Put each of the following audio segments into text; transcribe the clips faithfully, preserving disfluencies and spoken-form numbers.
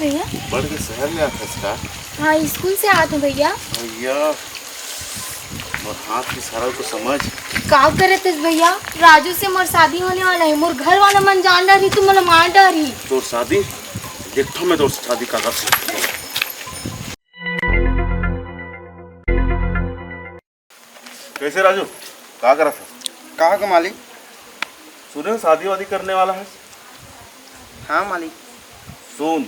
भैया। पढ़ के शहर में आथस का? हाँ, स्कूल से आत हूँ भैया। भैया, मोर हाथ के इशारा को समझ। का करत हस भैया? राजू से मोर शादी होने वाला है। मोर घर वाला मन जान डारही, तू मोला मार डारही। तोर शादी? देखथों मैं तोर शादी का कर सकती हूँ। कैसे राजू, का करत हस? का हो मालिक? सुने हँव शादी वादी करने वाला है। हाँ मालिक। सुन,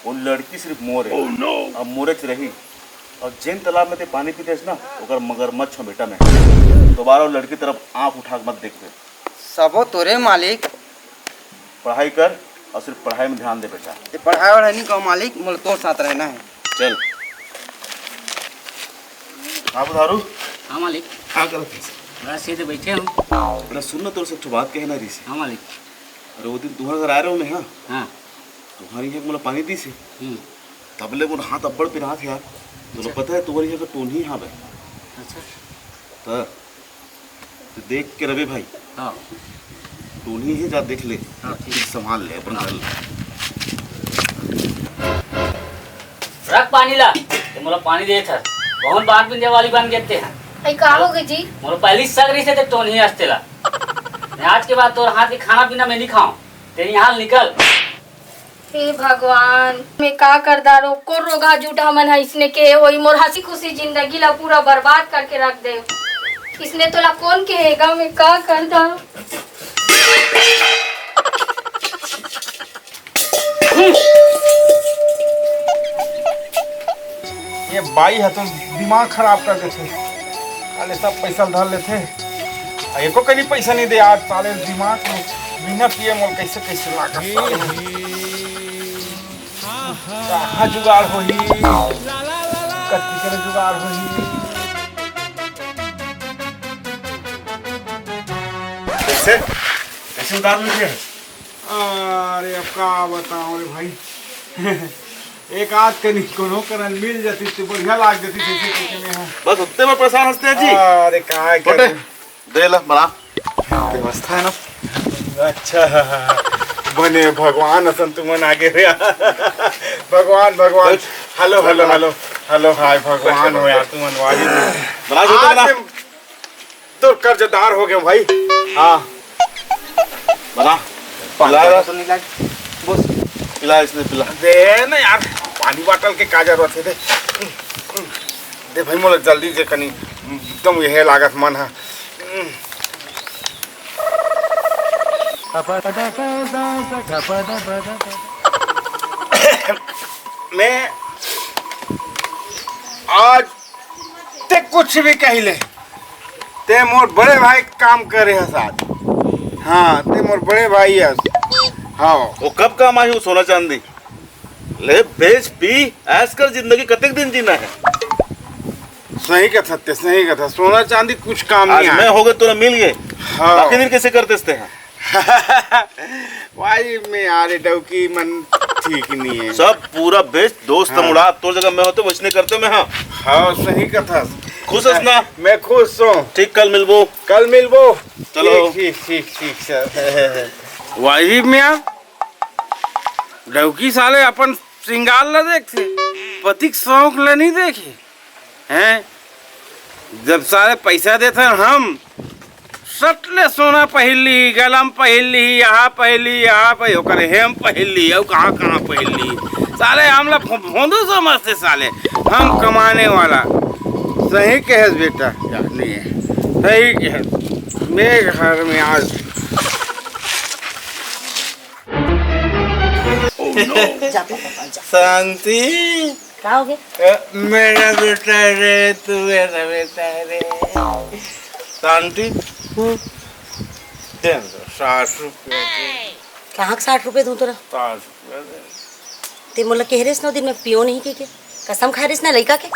वो लड़की सिर्फ मोर है। Oh no! अब मोरे च रही। और जेन तालाब में ते पानी पीते हस ना, ओकर मगरमच्छ हो बेटा मैं। दोबारा वो लड़की तरफ आँख उठा के मत देखबे। सबो तोरे मालिक। पढ़ाई कर और सिर्फ पढ़ाई में ध्यान दे बेटा। ये पढ़ाई वढ़ाई नहीं कहो मालिक, मोला तोर साथ रहना है। चल। हाँ बुधारू। हाँ मालिक। का करत हस? बस ये तो बैठे हूँ। अरे सुन ना, तोर से एक ठो बात कहना रहिस। हाँ मालिक। अरे वो दिन तुम्हारे घर आए रहो मैं, हाँ? हाँ। तुम्हारे यहाँ मोला पानी दीस हे। हम्म। तब ले मोर हाथ अब्बड़ पिरात हे यार। तोला अच्छा। पता है तुम्हारे यहाँ का टोनही हाँ भाई। अच्छा। तो तो देख के रवि भाई। हाँ। टोनी ही जा देख ले। हाँ, ठीक। संभाल ले अपन घर ले। रख पानी ला, ते मोला पानी देत हस। बहुत बात बिंजे वाली बन गेते हैं। अई का हो गए जी? मोला पहली शक रहिस हे ते टोनी हस तेला। मैं आज के बाद तोर हाथ के खाना पीना मैं नहीं खाऊं। ते यहाँ निकल। हे भगवान, मैं का कर डारो, कोन रोगहा जूठा मन ह इसने के होई, मोर हंसी खुशी जिंदगी ला पूरा बर्बाद करके रख दे। इसने तोला कोन कहेगा, मैं का कर डारो। ये बाई ह तो दिमाग खराब कर देथे। साले सब पैसा धर लेथे, आ एको कनी पैसा नहीं दे। आज साले दिमाग में बिना पिए मोल कैसे कैसे लागत साले। कहाँ जुगाड़ होही, कति करे जुगाड़ होही। कैसे, कैसे उधार में थे? अरे अब का बताओ रे भाई। एक आध कनी कोनो करन मिल जाती तो बढ़िया लाग जाती, जैसे कैसे में है। बस उत्ते में परेशान हंसते हैं जी। अरे का छोटे, करे? दे ला बना। व्यवस्था है ना। अच्छा, बने भगवान असन तुमन आगे रे। भगवान, भगवान। बैठ। Hello, hello, hello. हेलो, हाय भगवान हो यार, तुमन वाली। बना छोटे, आज बना। मैं तो कर्जदार हो गए भाई। हाँ। बना। पानी पिला। तो नहीं लाग। बस। पिला इसने, पिला। दे ना यार, पानी बाटल के का जरूरत है, दे। दे भाई, मोला जल्दी दे कनी, एकदम यह लागत मन है। मैं आज ते कुछ भी कही ले, ते मोर बड़े भाई काम करे हस आज। हाँ, ते मोर बड़े भाई हस। हाँ। वो कब काम आही वो सोना चांदी? ले बेच पी, ऐश कर, जिंदगी कतेक दिन जीना है? सही कथा ते, सही कथा। सोना चांदी कुछ काम आज नहीं मैं आए। हो गए, तोला मिल गए। हाँ। बाकी दिन कैसे करते हैं? भाई मैं यार, ये डौकी मन ठीक नहीं है। सब पूरा बेच, दोस्त हाँ। मुड़ा, तोर जगह मैं होते, वैसने करते मैं, हाँ। हाँ, सही कथा। खुश हस ना? मैं खुश हूँ। ठीक, कल मिलबो। कल मिलबो। चलो। ठीक, ठीक, ठीक, ठीक, सर। वही में यार, डौकी साले अपन श्रृंगार ला देखथे, पति के शौक ला नहीं देखे। हैं? जब सारे पैसा देथन हम, सट ले सोना पहिर ली, गला में पहिर ली, यहाँ पहिर ली, यहाँ पहिर, ओकर हेम पहिर ली, अउ कहाँ कहाँ पहिर ली। साले हमला फो-, फोंदू समझते साले, हम कमाने वाला। सही कहेस बेटा, नहीं है, सही कहेस। मैं घर में आज जा पापा, जा। शांति। का हो गया? अ, मेरा बेटा रे, तू मेरा बेटा रे। शांति। हम्म। दे दो, साठ रुपया दे। कहाँ के साठ रुपया दूँ तोरा? साठ रुपया दे। ते मोला कहे रेस नौ दिन में पियो नहीं के, के? कसम खा रेस ना लइका के?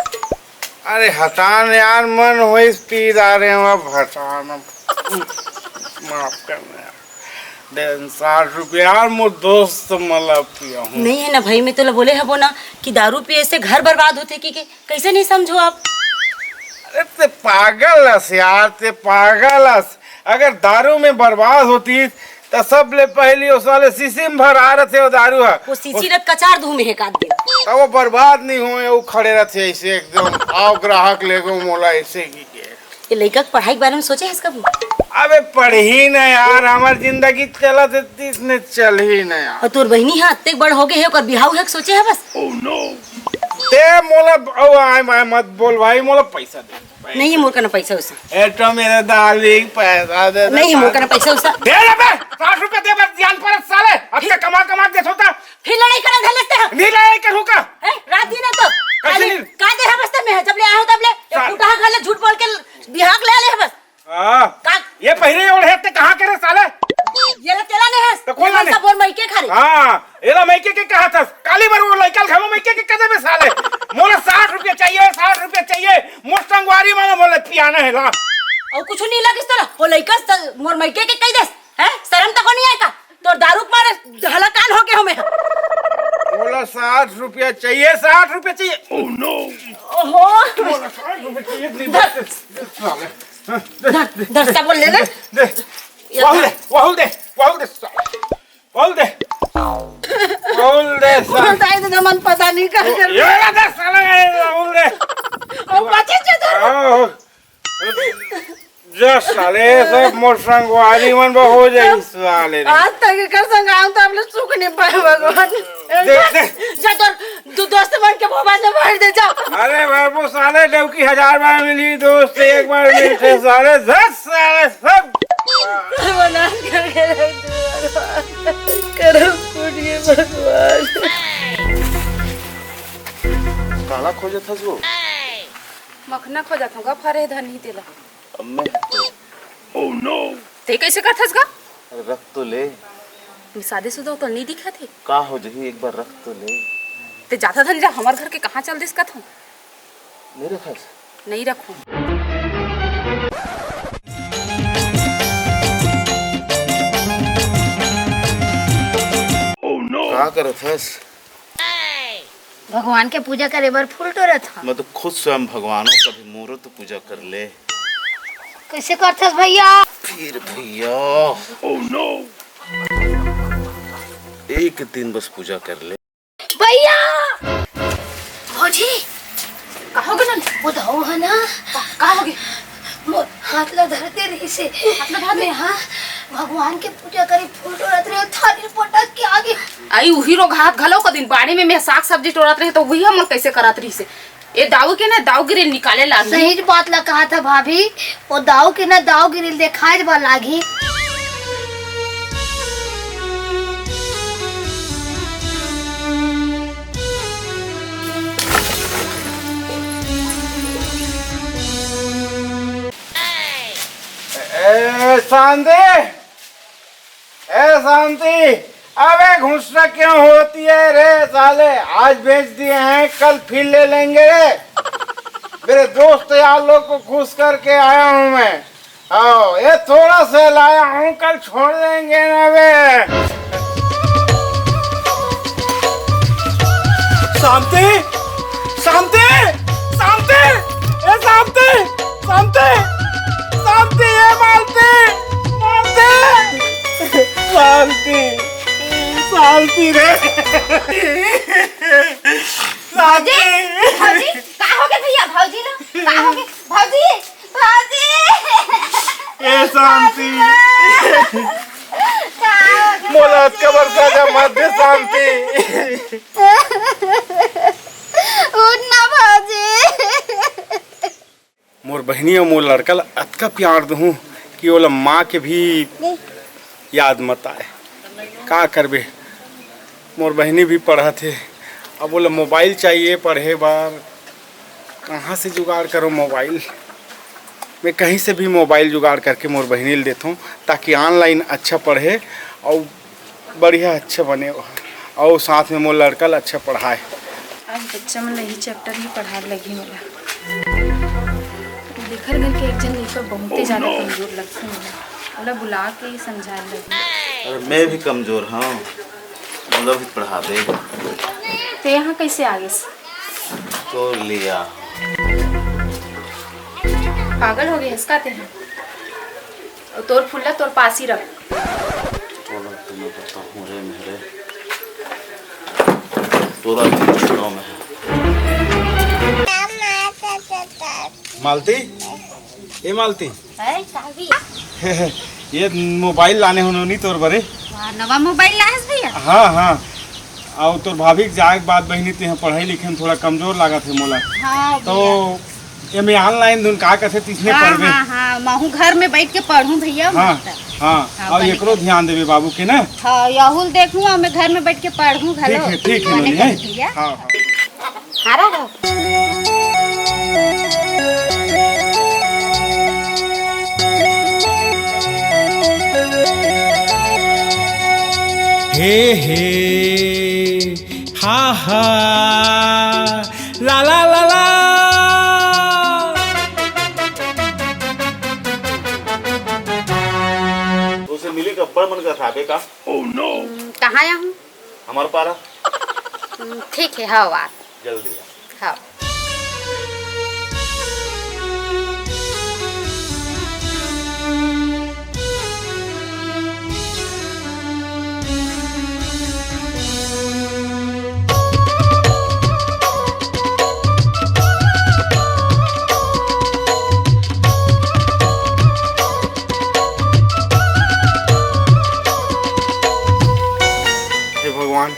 अरे हटान यार, मन होइस पी डारे हूँ, अब हटान, अब माफ करना यार। दे साठ रुपया यार, मोर दोस्त मला पिया हूँ। नहीं है ना भाई, मैं तोला बोले हबो ना कि दारू पिए से घर बर्बाद होथे कि, कि कैसे नहीं समझो आप? अरे ते पागल हस यार, ते पागल हस। अगर दारू में बर्बाद होतीस त सबले पहिली ओ साले शीशी म भरा रथे ओ दारू ह। वो शीशी ल कचार दूं मैं एक आध दिन। त वो बर्बाद नहीं होय, वो खड़े रथे ऐसे एकदम, "आओ ग्राहक ले गो मोला," ऐसे की के। ये लइका के पढ़ाई के बारे में सोचे हस कभू? अबे पढ़ही ना यार, हमर जिंदगी चलत हे, तीस ने चलही ना यार। और तोर बहिनी ह अतेक बड़ हो गए हे, ओकर बिहाव हे के सोचे हे बस? ते मोला, ओ, आय, आय, मत बोल भाई, मोला पैसा दे। नहीं, मोर कना पैसा उसा। ए तो मेरे डार्लिंग, पैसा दे दे। नहीं, मोर कना पैसा उसा। दे दे बे, साठ रुपया दे बे, जान पर साले, अब तक कमा कमा के देथो ता। फिर लड़ाई करन धर लेते हैं। नहीं लड़ाई करूँ का? हैं? रात दिन है तो। कैसे खाली नहीं? का दे है बस तब मैं, जब ले आया हूँ तब ले। ये सा- फूटा है घर ले, झूठ बोल के बिहाव ले ले है बस। हाँ। का? ये पहिरे ओढ़े ते कहाँ के रे साले? ये ला तेला नहीं है। तो कौन ये ला सब नहीं? बोल मई के खा रही। हाँ, एला मई के, के कहा था? काली बार वो लइका घलो मई के, के कदे में साले। मोला साठ रुपया चाहिए, साठ रुपया चाहिए। मोर संगवारी मानो बोले पियाना है ला। और कुछ नहीं लगिस तोला। वो लइका स-, मोर मई के, के कही देस। हैं? शर्म तको नहीं आय का? तोर दारू के मारे हलाकान हो गया हूँ मैं। मोला साठ रुपया चाहिए, साठ रुपया चाहिए। ओहो। मोला साठ रुपया चाहिए, नहीं दे, दे, दे, साले। हाँ, दे, धर, दे, धर, दे, सब ले ले। दे, दे। ये वहू धर। दे, वहू दे, वहू दे, साले। वहू दे। वहू दे, साले। बोलता है तो जमन पता नहीं कर कर। ये वाला दे, साले, वहू दे। और पच्चीस से धर। हाँ। जा साले, सब मोर संगवारी मन बर हो जाई साले रे। आज तक एकर संग आऊं त हमले सुख नहीं पाए भगवान। दे, दे। जा तोर दो दोस्त मन के भोबा से मार दे जा। अरे बाबू साले, डौकी हजार बार मिली दोस्त, एक बार मिलते साले, दस साले सब। बना करके रख दे भगवान। करम पूरिए भगवान। काला खोजत हस वो? मखना खोजत हूँ गा, फरे धनी तेला। अब मैं तो ते कैसे करथस गा? अरे रख तो ले। मैं शादीशुदा तो नहीं दिखा थे। का हो जही, एक बार रख तो ले। ते जाता धन जा, हमार घर के कहाँ चल दिस कथों? नहीं रखस? नहीं रखूं। का करत हस? भगवान के पूजा करे बर फूल टोरत हंव। मैं तो खुद स्वयं भगवान हूँ, कभी मोरो तो पूजा कर ले। कैसे करथस भैया? फिर भैया। Oh no! एक दिन बस पूजा कर ले। भैया! भौजी! का हो गए? वो दाऊ है ना? का, का हो गए? मोर हाथ ला धरते रहिसे। हाथ ला धर दे। मैं, हाँ, भगवान के पूजा करे फूल टोरत रहे, थारी पटक के आगे। आई उही रोग हाथ घलो को दिन बाड़ी में मैं साग सब्जी टोरत रहे तो वही हमन कैसे करत रहिसे। ए दाऊ के ना दाऊ गिरी निकाले लागी। सही बात ला कहा था भाभी, वो दाऊ के ना दाऊ गिरी देखाए बा लागी। ए, शांति! ए, शांति! अबे घुसना क्यों होती है रे साले? आज बेच दिए हैं, कल फिर ले लेंगे रे। मेरे दोस्त यार लोग को खुश करके आया हूँ मैं। आओ, ये थोड़ा सा लाया हूँ, कल छोड़ देंगे ना बे। शांति, शांति, शांति, ए शांति, शांति, शांति, ए मालती, मालती, शांति, शांति रे। भौजी, भौजी, का हो गए भैया? भौजी ना, का हो गए? भौजी, भौजी। ए शांति। का हो गए? मोला अतका बरसा जा मत दे शांति। उठ ना भौजी। मोर बहिनी अउ मोर लड़का ल अतका प्यार दूहूँ कि ओला माँ के भी याद मत आए। का करबे, मोर बहिनी भी पढ़त हे, अब ओला मोबाइल चाहिए पढ़े बर। कहाँ से जुगाड़ करो मोबाइल? मैं कहीं से भी मोबाइल जुगाड़ करके मोर बहिनी ल देथों, ताकि online अच्छा पढ़े अउ बढ़िया अच्छा बने, अउ साथ में मोर लड़का ल अच्छा पढ़ाए। आज बच्चा मन ल यही चैप्टर ही पढ़ाए लगही मोला। देखे घर के एक झन लइका बहुते ज्यादा कमजोर लगथे मोला, ओला बुला के समझाए लगही। अरे मैं भी कमजोर हूँ, मोला भी पढ़ा दे। ते यहाँ कैसे आ गेस? तोर लिया। पागल हो गए हस का तेहा? तोर फुल्ला तोर पास ही रख। मालती, ए मालती, है, का भी? ये मोबाइल लाने हो नोनी तोर बरे। वाह, नवा मोबाइल लायस भैया? हाँ, हाँ। अउ तोर भाभी के जाए के बाद बहिनी, तेहा पढ़ाई लिखे में थोड़ा कमजोर लागत हे मोला। हाँ तो भैया। एमे ऑनलाइन धुन का कथे, तिसने हाँ, पढ़बे। हाँ, हाँ, महू घर में बैठ के पढ़ूं भैया, हाँ, मस्त। हाँ, हाँ, अउ बने एकरो करे। ध्यान देबे बाबू के ना। हाँ, यहू ल देखूं, अउ मैं घर में बैठ के पढ़ूं घलो। ठीक है, ठीक है, बने नोनी, करे हैं? भैया। हाँ, हाँ। हारा हो। हे, हे, हा, हा, ला, ला, ला, ला। उसे मिली कब्बड़ मन का था बेका। हम्म, कहाँ आया हूँ? हमारे पारा। हम्म, ठीक है, हाँ, बात। जल्दी आ। हाँ। हे भगवान,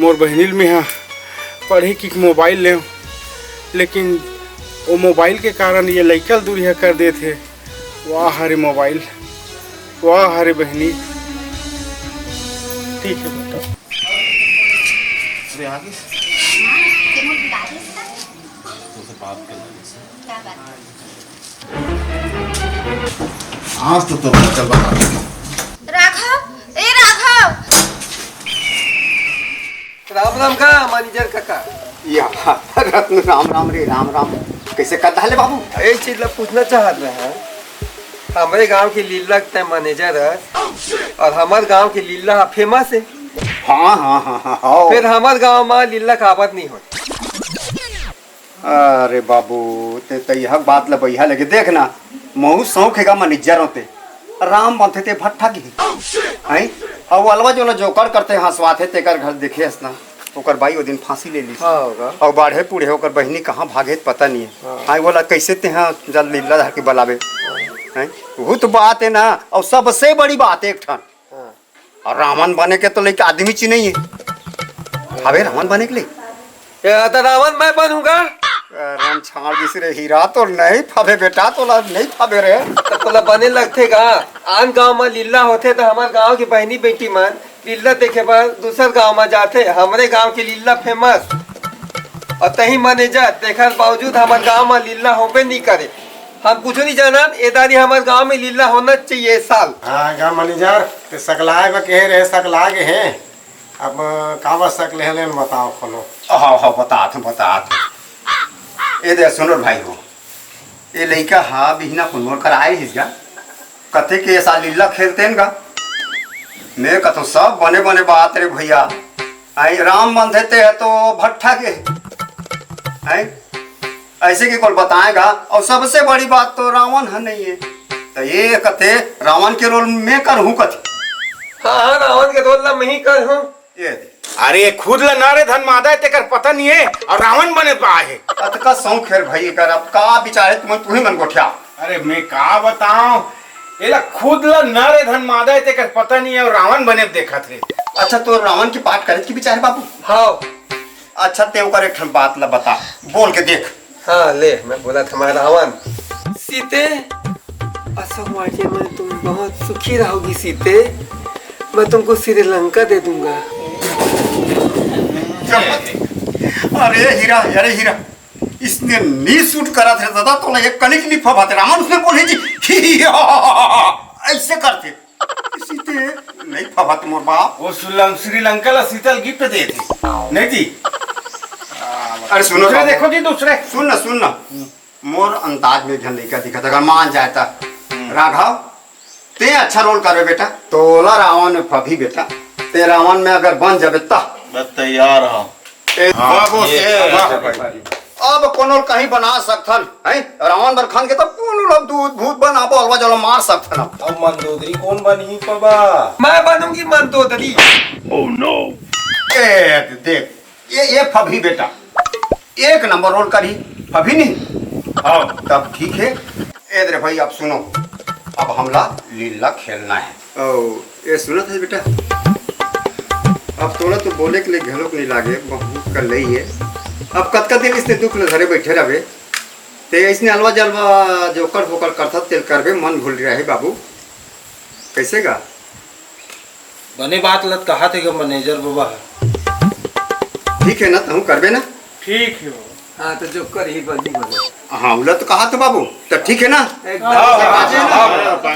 मोर बहिनी ल मेहा पढ़े की मोबाइल लेव, लेकिन वो मोबाइल के कारण ये लइका ल दूरिहा कर देत हे। वाह हरे मोबाइल, वाह हरे बहिनी। ठीक है बेटा। अरे आ गई। तुमसे बात करना है। आज तो तोर चल बता। राघव, ए राघव। राम राम का मैनेजर काका। या, रत्न, राम राम रे, राम राम। कैसे कर डाले बाबू? एक चीज ला पूछना चाहत रहे हैं, हमरे गांव के लीला के तय मैनेजर है और हमर गांव के लीला ह फेमस है। हाँ, हाँ, हाँ, हाँ, हाँ। फिर हमर गांव में लीला काबर नहीं होत? अरे बाबू, ते त यह बात ल बइहा लगे। देख ना, महू शौक हे गा मैनेजर होते। राम बनथे ते भट्ठा के। हैं? अउ अलवा जो ना जोकर करते हंसवाथे तेकर घर देखे हस ना। ओकर बाई ओ दिन फांसी ले ली। हाँ, होगा। अउ बाढ़े पूढ़े ओकर बहिनी कहाँ भागे त पता नहीं है। हाँ। हाँ, बोला कैसे ते हाँ जल लीला धर के बलावे। हैं? वो तो बात है ना। अउ सबसे बड़ी बात एक ठन। हाँ। अउ रावण बने के तो लइका आदमी ची नहीं है। हवे रावण बने के लिए। ए, त रावण मैं बनूंगा। राम छाड़ दिस रे हीरा, तो नहीं फबे बेटा, तोला नहीं फबे रे। त तोला बने लगथे का? आन गांव म लीला होथे त हमर गांव के बहिनी बेटी मन लीला देखे बर दूसर गांव म जाथे। हमरे गांव के लीला फेमस। अउ तही मैनेजर, तेखर बावजूद हमर गांव म लीला होबे नी करे। हम कुछू नहीं जानन, ए दारी हमर गांव में लीला होना चाहिए ए साल। हाँ, गा मैनेजर, ते सकलाए बर कहे रहे, सकला गे हे। अब काबर सकले हले, बताओ खोलो। हाँ, हाँ, बतात हूँ, बतात हूँ। ए दे, सुनो भाई हो, ए लइका हा बिहना कुन मोर कर आए हिस गा, कथे के ए साल लीला खेलते न गा। मैं कथों सब बने बने बात रे भैया, आई राम बंधे ते है तो भट्ठा के, आई ऐसे के कोल बताएगा। और सबसे बड़ी बात तो रावण ह नहीं है, तो ये कथे रावण के रोल मैं कर हूँ कथे। हाँ, हाँ, रावण के रोल ला मैं ही कर हूँ। ये दे। अरे खुद ला ना रे धन मादा है, तेकर पता नहीं है, और रावण बने पा है। अतका शौक है भाई कर, अब का विचार है तुम्हें, तू ही मन गोठिया। अरे मैं का बताऊं, एला खुद ला ना रे धन मादा है, तेकर पता नहीं है, और रावण बने देखत रे। अच्छा, तो रावण की पाठ करे की विचार है बाबू? हाँ। अच्छा, ते ओकर एक ठन बात ला बता, बोल के देख। हाँ, ले, मैं बोला था, मैं रावण। सीते, असो हुआ कि मैं तुम बहुत सुखी रहोगी सीते, मैं तुमको श्रीलंका दे दूंगा। अरे हीरा, अरे हीरा, इसने नी सूट करा थे दादा, तो एक कनिक नी फबा थे। रावण उसने बोले जी, ही, ही, हा, हा, हा, हा, ऐसे करते। सीते नहीं फबत मोर बाप। वो सुलम-, श्रीलंका ला सीतल गिफ्ट दे थे। नहीं जी। अरे सुनो दूसरे बाबू। देखो जी, दूसरे। सुन ना, सुन ना। मोर अंदाज में झन लइका दिखत, अगर मान जाए त। हम्म। राघव, ते अच्छा रोल करबे बेटा। तोला रावण में फबही बेटा। ते रावण में अगर बन जाबे त। बस तैयार हो। ए, हाँ, बाबू, ये ए, अच्छा बाबू। भाई। अब कोनो कहीं बना सकथन, हैं? रावण बर खान के तब कोनो लोग दूत भूत बनाबो, अलवा जलवा मार सकथन अब। अब मंदोदरी कौन बनही बाबा? मैं बनूंगी मंदोदरी। Oh no! ए, देख, ये, ये फभी बेटा, एक नंबर रोल करी, फभी नहीं? हाँ। तब ठीक है। ए दे रे भाई, अब सुनो, अब हमला लीला खेलना है। ओ, ये सुनत है बेटा, अब तोला तो बोले के लिए घलोक नहीं लागे, बहुत कर लई है। अब कतका दिन इसने दुख ल धरे बैठे रहबे, ते इसने अलवा जलवा जोकर फोकर करथस तेल करबे, मन भूल रहे बाबू। कैसे गा? बने बात लत कहा थे गा मैनेजर बाबा। ठीक है ना, तहूँ करबे ना? ठीक है। हाँ, तो जोकर ही बनी बोले। हाँ, उला तो कहा था बाबू, तो ठीक है ना? एकदम। हाँ, हाँ, हाँ, हाँ,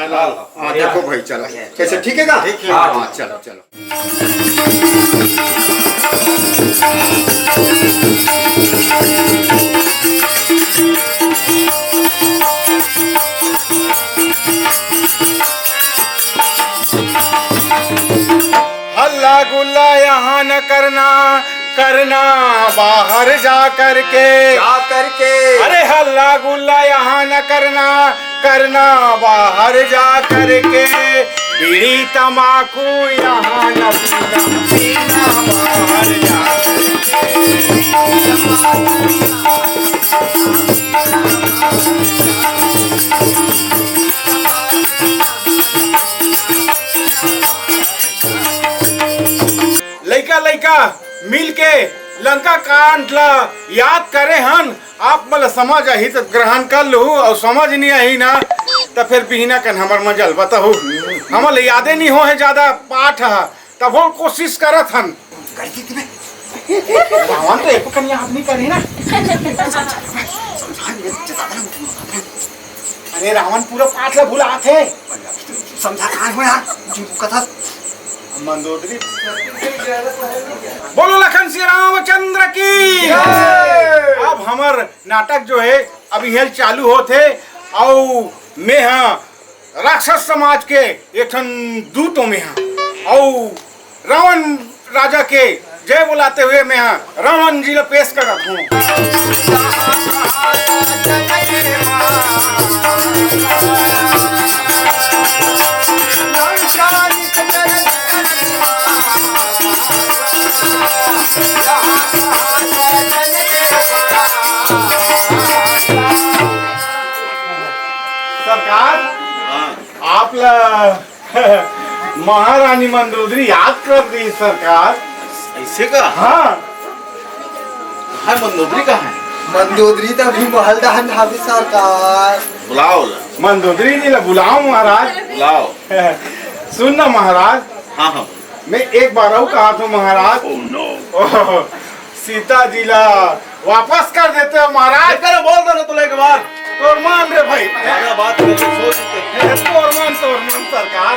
हाँ, हाँ, देखो भाई, चलो, कैसे, ठीक है ना? ठीक है। हाँ, हाँ, चलो, चलो। हल्ला गुल्ला यहाँ न करना, करना बाहर जा करके। जा करके। अरे हल्ला गुल्ला यहाँ न करना, करना बाहर जा करके। बीड़ी तमाकू यहाँ न पीना, पीना बाहर जा करके। लइका लइका मिल के लंका कांड ला याद करे हन। आप मन ला समझ आही त ग्रहण कर लहू, अउ समझ नहीं आही ना त फिर बिहना कन हमर मजल बताहू। हमर ला यादे नहीं हो है ज्यादा पाठ ह, तब हम कोशिश करत हन। रावण तो एको कन याद नहीं करे ना। अरे रावण पूरा पाठ ला भुलात है। समझा कहाँ हो यार, जो कथा। मंदोदरी। बोलो लखन श्री रामचंद्र की। जय। अब हमर नाटक जो है, अब इहे चालू होत है, अउ मैं हाँ राक्षस समाज के एक ठन दूत हों मैं हाँ, अउ रावण राजा के जय बुलाते हुए मैं हाँ रावण जी ला पेश करत हूँ। सरकार, हाँ। आप ला महारानी मंदोदरी याद कर दी सरकार। ऐसे का? हाँ। हाय, मंदोदरी कहाँ है? मंदोदरी तो अभी महल दहन हावी सरकार। बुलाओ ला। मंदोदरी जी ला बुलाओ महाराज। बुलाओ। सुन ना महाराज। हाँ, हाँ। मैं एक बार अउ कहा था महाराज। Oh, no। सीता जी ला वापस कर देते हो महाराज। करो, बोल दो ना तुला एक बार। तोर मन रे भाई। ज्यादा बात करके सोच लेते हैं। तोर मन, तोर मन सरकार।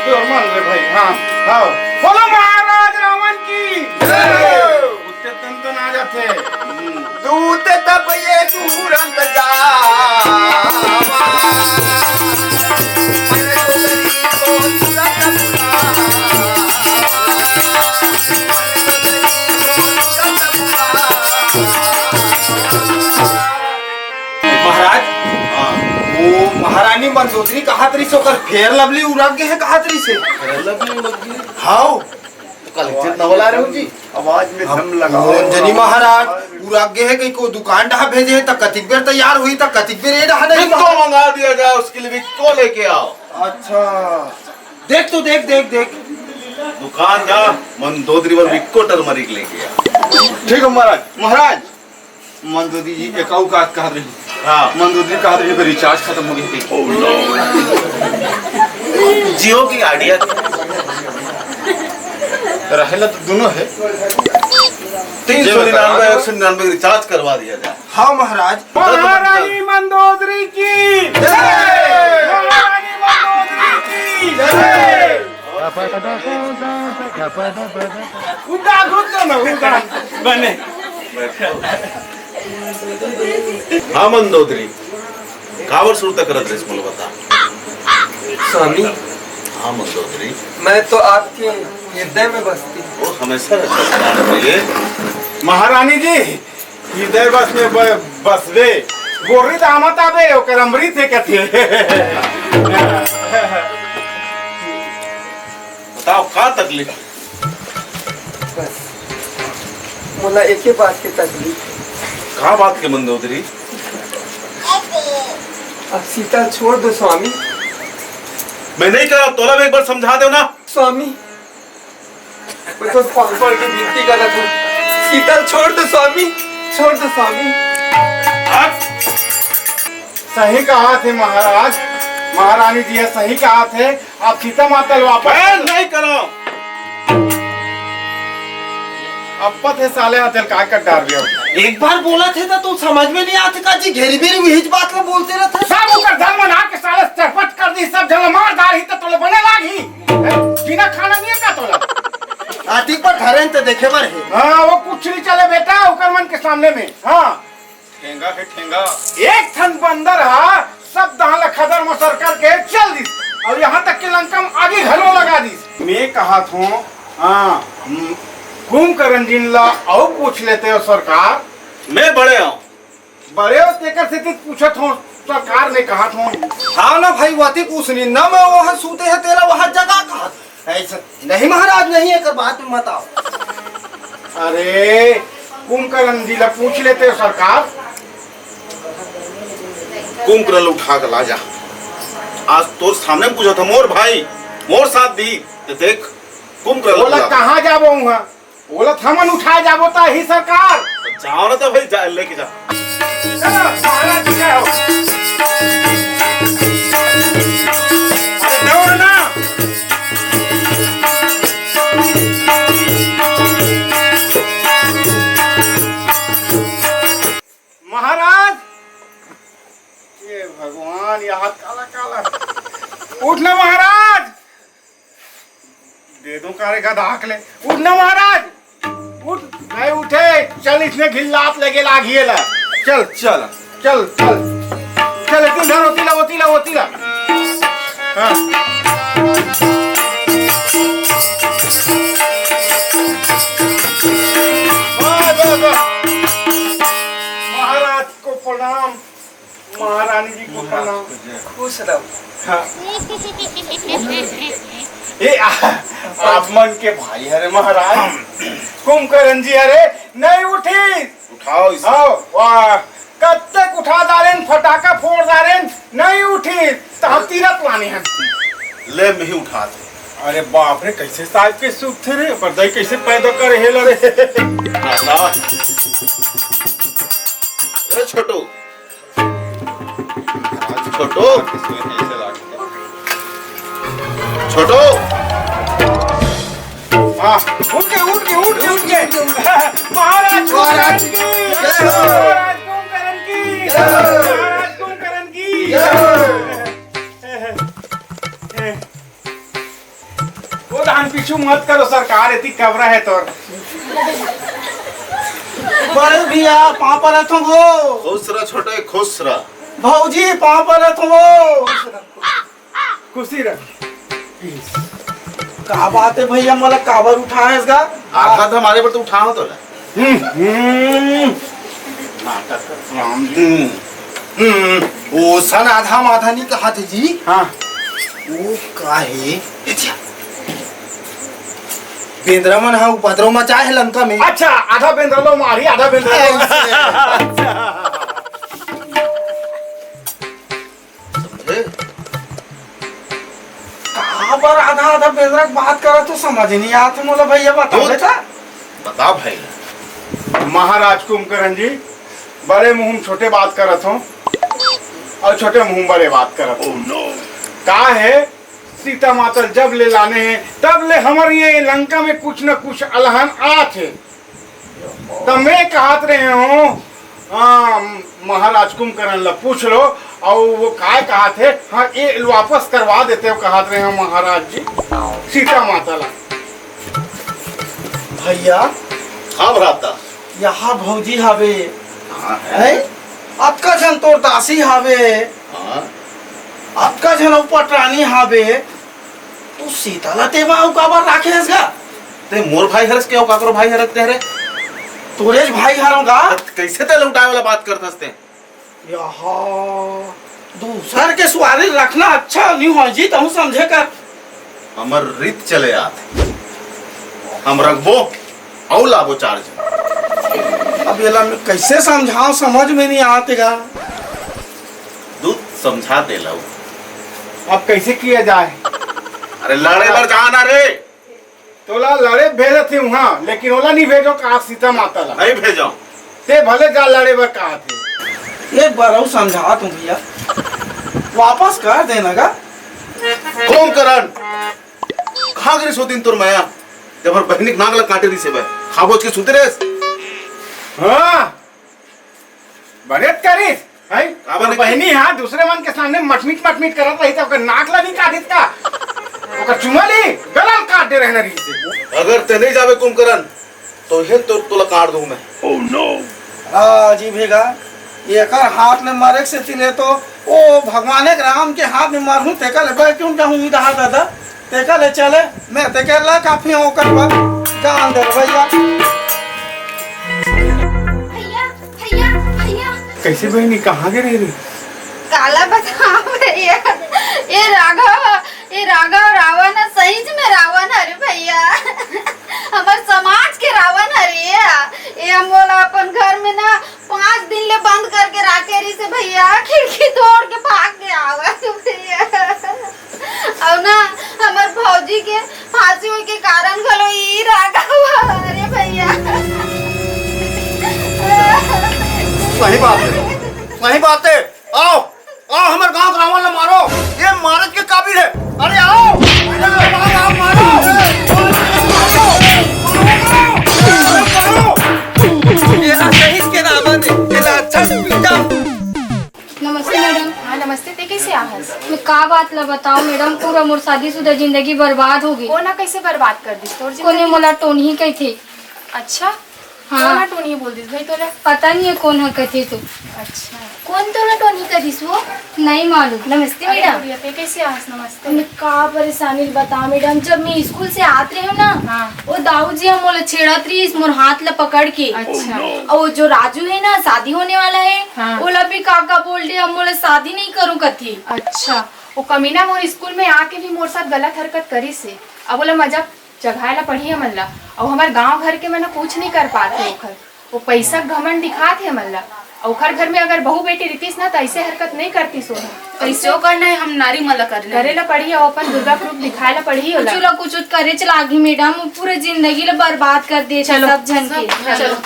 तोर मन रे भाई, हाँ, हाँ। बोलो महाराज रावण की जय। उत्ते तन तन आ जाते। दूत तप ये तुरंत जावा। महाराज, हाँ। वो महारानी मंदोदरी कहात रहिस, ओकर फेयर लवली उरक गे हे कहात रहिस। फेयर लवली उरक गे? हाव। तो कल इज्जत न वाला रहे हो जी। आवाज में दम लगाओ। मोहन जनी महाराज, उरक गे हे कहीं को दुकान डहा भेजे हे, त कतिक बेर तैयार होही, त कतिक बेर ए डहा नहीं। विक्को मंगा दिया जाए, उसके लिए विक्को लेके आओ। अच्छा। देख तो देख, देख, देख। दुकान जा, मंदोदरी बर विक्को टर्मरिक लेके आ। ठीक है महाराज। महाराज, मंदोदरी जी एक अउ का कहत रही। हाँ। मंदोदरी कहत रही, "रिचार्ज खतम हो गे।" जियो की आइडिया। रहेला तो दोनों है। तीन सौ निन्यानवे, एक सौ निन्यानवे रिचार्ज करवा दिया जाए। हाँ महाराज। महारानी मंदोदरी की जय। महारानी मंदोदरी की जय। उदा घुट दो ना, उदा। बने। हाँ मंदोदरी, काबर सुरता करत रहिस, मोला बता। स्वामी, हाँ मंदोदरी। मैं तो आपके हृदय में बसती हूँ। वो हमेशा रहता है ये। महारानी जी, हृदय बस में ब-, बसबे। गोरी दामत आबे, ओकर अमृत है कथे। बताओ, का तकलीफ? बस, मोला एके बात के तकलीफ हे। का बात के मंदोदरी? अब सीता छोड़ दो स्वामी। मैं नहीं कहा, तोला मैं एक बार समझा देव ना। स्वामी, मैं तो पाँव पड़ के विनती करत हूँ, सीता छोड़ दो स्वामी, छोड़ दो स्वामी। हट! सही कहा थे महाराज, महारानी जी, ये सही कहा थे। आप सीता माता ला वापस मैं नहीं करो। अब पत हे साले, हा तेल का कर डार दिया। एक बार बोला थे तो तुम समझ में नहीं आते का जी, घेरी बेरी वही बात ला बोलते रहते। सब ओकर धर्म ना के साले चरपट कर दी, सब जगह मार डार ही तो तोले बने लाग ही। हैं? जीना खाना नहीं है का तोला? आतिक पर धरे तो देखे बर हे। हाँ, वो कुछ नहीं चले बेटा, ओकर मन के सामने में। हाँ। ठेंगा हे ठेंगा। एक ठन बंदर हा सब दान ला खदर मसर करके चल दिस, अउ यहाँ तक के लंका में आगी घलो लगा दिस। मैं कहा थो, हाँ, हम्म, कुंभकर्ण जी ला अउ पूछ लेते हो सरकार। मैं बड़े हूँ। बड़े हो तेकर सेती पूछत हो सरकार, मैं कहा थो। हाँ ना भाई, वाती पूछनी ना, मैं वहाँ सूते हे तेला वहाँ जगा कहा। ऐसा नहीं महाराज, नहीं, एकर बात में मत आओ। अरे, कुंभकर्ण जी ला पूछ लेते हो सरकार। कुंभकर्ण ला उठा के ला जा। आज तोर सामने पूछा था, मोर भाई, मोर साथ दी। ते देख, कुंभकर्ण ला ओला उठा। कहाँ जाबो उहाँ? ओला थमन उठाए जाबो ता ही सरकार। जाओ ना तो भाई, जा, लेके जा। चलो, महाराज की जय हो। अरे दौड़ ना। महाराज, ये भगवान, ये हाथ काला काला। उठ ना महाराज। दे दो कारे का दाख ले। उठ ना महाराज, उठ। नहीं उठे, चल इसने घिल्लात लगे लागिए ला। चल, चल, चल, चल। चल, इतनी धर, ओती ला, ओती ला, ओती ला। हाँ। वाह, वाह, वाह। महाराज को प्रणाम। महारानी जी को प्रणाम। खुश रहो। हाँ। ए, आ, आप मन के भाई हरे महाराज, कुंभकर्ण जी हरे, नहीं उठी। उठाओ इसे। आओ, वाह, कब तक उठा डारेन, फटाका फोड़ डारेन, नहीं उठी, तो हम तीरथ लाने हैं। ले, मैं ही उठा दे। अरे बाप रे, कैसे साहब के सुख थे रे, पर दई कैसे पैदा करे हेला रे। ना, ना। ए छोटू, छोटू, छोटू। हाँ, उठ के, उठ के, उठ के, उठ के। महाराज महाराज कुंभकर्ण की, जय हो। महाराज कुंभकर्ण की, जय हो। महाराज कुंभकर्ण की। जय हो। वो धान पीछू मत करो सरकार, एती कबरा है तोर। बड़े भैया, पाँव परत हूँ वो। खुश रह छोटे, खुश रह। भौजी, पाँव परत हूँ वो। खुशी रह। का बात है भैया, मोला काबर उठाए हस गा? आधा तो हमारे पर तो उठाओ तो ना। हम्म, हम्म। नाटक कर, राम जी। हम्म, हम्म, वो सन आधा माधा नहीं कहा थे जी। हाँ। वो का है? बेंदरा मन हा उपद्रव मचाए है लंका में। अच्छा, आधा बेंदरा लो मारी, आधा बेंदरा लो। ऐसे। समझे? काबर आधा आधा बेंदरा के बात करत हो, समझ नहीं आत मोला भैया, बता तो बेटा। बता भाई। महाराज कुंभकर्ण जी, बड़े मुंह में छोटे बात करत हो और छोटे मुंह में बड़े बात करत हो। Oh no। का है, सीता माता जब ले लाने हैं तब ले हमर ये लंका में कुछ न कुछ अलहन आत है। त मैं कहत रहे हूँ, हाँ, महाराज कुंभकर्ण ला पूछ लो, और वो काय कहत हे, हाँ, ये वापस करवा देते हो, कहत रहे हूँ महाराज जी, सीता माता ला। भैया, हाँ भ्राता। यहाँ भौजी हावे। हाँ। हैं? अतका झन तोर दासी हावे। हाँ। अतका झन अउ पटरानी हावे। तू सीता ला तेमा अउ काबर राखे हस गा? ते मोर भाई हरस के अउ काकरो भाई हरस ते हरे? तोरेच भाई हरंव गा। त कैसे ते लौटाए वाला बात करथस ते? यहा, दूसर के सुवारी रखना अच्छा नहीं हो जी, तहूँ समझे कर। हमर रीत चले आत। हम रखबो। अउ लाबो चार झन। अब एला मैं कइसे समझाओं, समझ में नइ आत हे गा। दूध समझा दे लव। अब कइसे किया जाए? अरे लड़े बर जा ना रे। तोला लड़े भेजत हे उहाँ, लेकिन ओला नइ भेजों का सीता माता ला। नइ भेजों। तें भले जा लड़े बर कहाथे। एक बार अउ समझात हूँ भइया, वापस कर देना गा। कुंभकरन, कहाँ गे रिहिस ओ दिन तोर मया, जब हमर बहिनी के नाक ला काटे रिहिस हे बे? खाबोच के सुते रहिस। हाँ, बने त करिस, हैं? काबर तो नहीं? बहिनी हा दूसरे मन के सामने मटमिट मटमिट करत रही त ओकर नाक ला नइ काटिस का? ओकर चुमा ली, गला ल काट दे रहना रिहिस हे। अगर तें नइ जाबे कुंभकरन, तो हे तो तोला काट दूं मैं। हाँ जी भेगा, एकर हाथ में मरे के सेती ले तो ओ भगवान एक राम के हाथ में मरहूं, तेकर ले बैकुंठ जाहूं, ई डहार दादा, तेकर ले चले, मैं तेकर ला काफी हूं ओकर बर, जान दे भइया। भइया, भइया, भइया। कइसे बहिनी, कहाँ गे रहे रे? काला बताओ भइया, ये राघव, ये राघव रावण हे, सहीच में रावण हरे भइया। हमर समाज के रावण हरे ये। ये मोला अपन घर में ना पाँच दिन ले बंद करके राखे रिहिस हे भइया, खिड़की तोड़ के भाग के आवत हे भइया। अउ ना, हमर भौजी के फांसी होए के कारण घलो ई राघव हरे भइया। सही बात हे, सही बात हे। आओ, आओ, हमर गांव के रावण ला मारो। ये मारत के काबिल हे। अरे आओ, आओ, आओ, मारो। मारो, मारो, मारो। ये सही के रावण हे, ये अच्छा पीटा। नमस्ते मैडम। हाँ, नमस्ते। तें कइसे आहस? मैं का बात ला बताओं मैडम, पूरा मोर शादीशुदा जिंदगी बर्बाद हो गे। कोन कइसे बर्बाद कर दिस तोर जिंदगी? कोने मोला टोनही कहिथे। अच्छा? हाँ। कोन टोनही बोल दिस भाई तोला? पता नहीं हे कोन ह कथे तो। अच्छा। कोन तोला टोनही कहिस वो? नहीं मालूम। नमस्ते अरे मैडम। गुड़िया, तें कइसे आहस? नमस्ते। मैं का परेशानी ल बता मैडम, जब मैं स्कूल से आत रहे हूँ ना, हाँ। वो दाऊ जी ह मोला छेड़त रहिस मोर हाथ ला पकड़ के। अच्छा। अउ वो जो राजू हे ना, शादी होने वाला हे, हाँ। ओला भी का का बोल दे, अब मोला शादी नहीं करूँ कथे। अच्छा, वो कमीना मोर स्कूल में आके भी मोर साथ गलत हरकत करिस हे। अब ओला मजा जगाए ला पड़ही हमन ला। अउ हमर गांव घर के मन कुछ नहीं कर पात हे ओखर। वो पैसा के घमंड दिखात हे हमन ला। अउ ओखर घर में अगर बहू बेटी रितिस ना, त ऐसे हरकत नहीं करतिस वो। कैसे करना है, हम नारी मन ला करना करे है। ला पड़ही, अउ अपन दुर्गा के रूप दिखाए ला पड़ही ओला। कुछ ला कुछ करे चला आगी मैडम, वो पूरे जिंदगी ला बर्बाद कर दे चलो। सब झन के। सब चलो।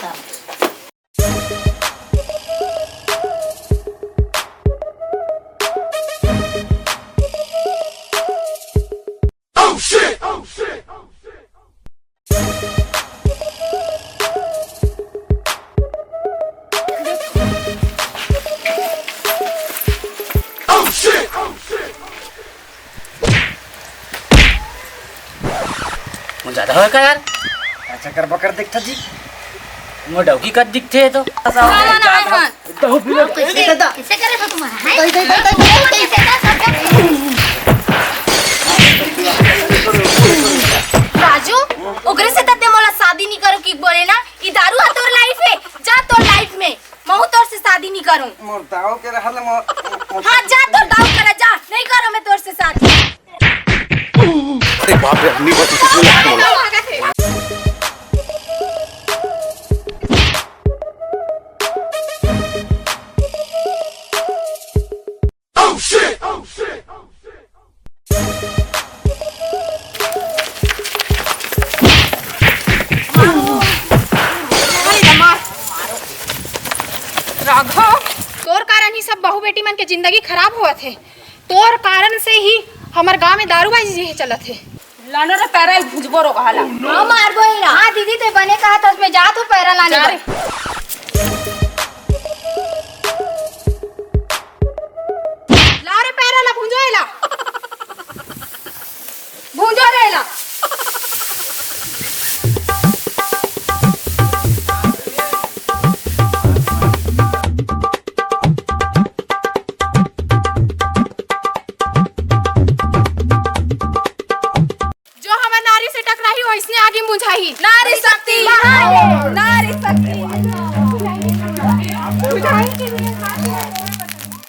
वो ज्यादा होय का यार? अच्छा कर बकर देखता जी। वो डौकी कत दिखथे तो। कैसे करे तो तुम्हारा, हैं? राजू, ओकरे से तते मोला शादी नहीं करो कि बोले ना, ई दारू है तोर लाइफ है, जा तोर लाइफ में, महू तोर से शादी नहीं करूं। मोर दाऊ के रहल मोर, मोर हाँ, जा तोर दाऊ करा, जा, नहीं करो मैं तोर से शादी। अरे बाप रे, हमनी बस इसको लगा बोला। राघव, तोर कारण ही सब बहू बेटी मन के जिंदगी खराब होवत हे। तोर कारण से ही हमर गांव में दारूबाजी जे चलत हे। लानो रे पैरा भुजबो रो कहाला। हाँ, मारबो ही ना। हाँ दीदी, ते बने कहा था, मैं जात हूँ पैरा लाने जा बर। रे। ला रे पैरा ला, भुंजो एला। भुंजो रे एला। जो हमर नारी से टकराही, ओइसने आगी मुझाही। नारी शक्ति। नारी शक्ति।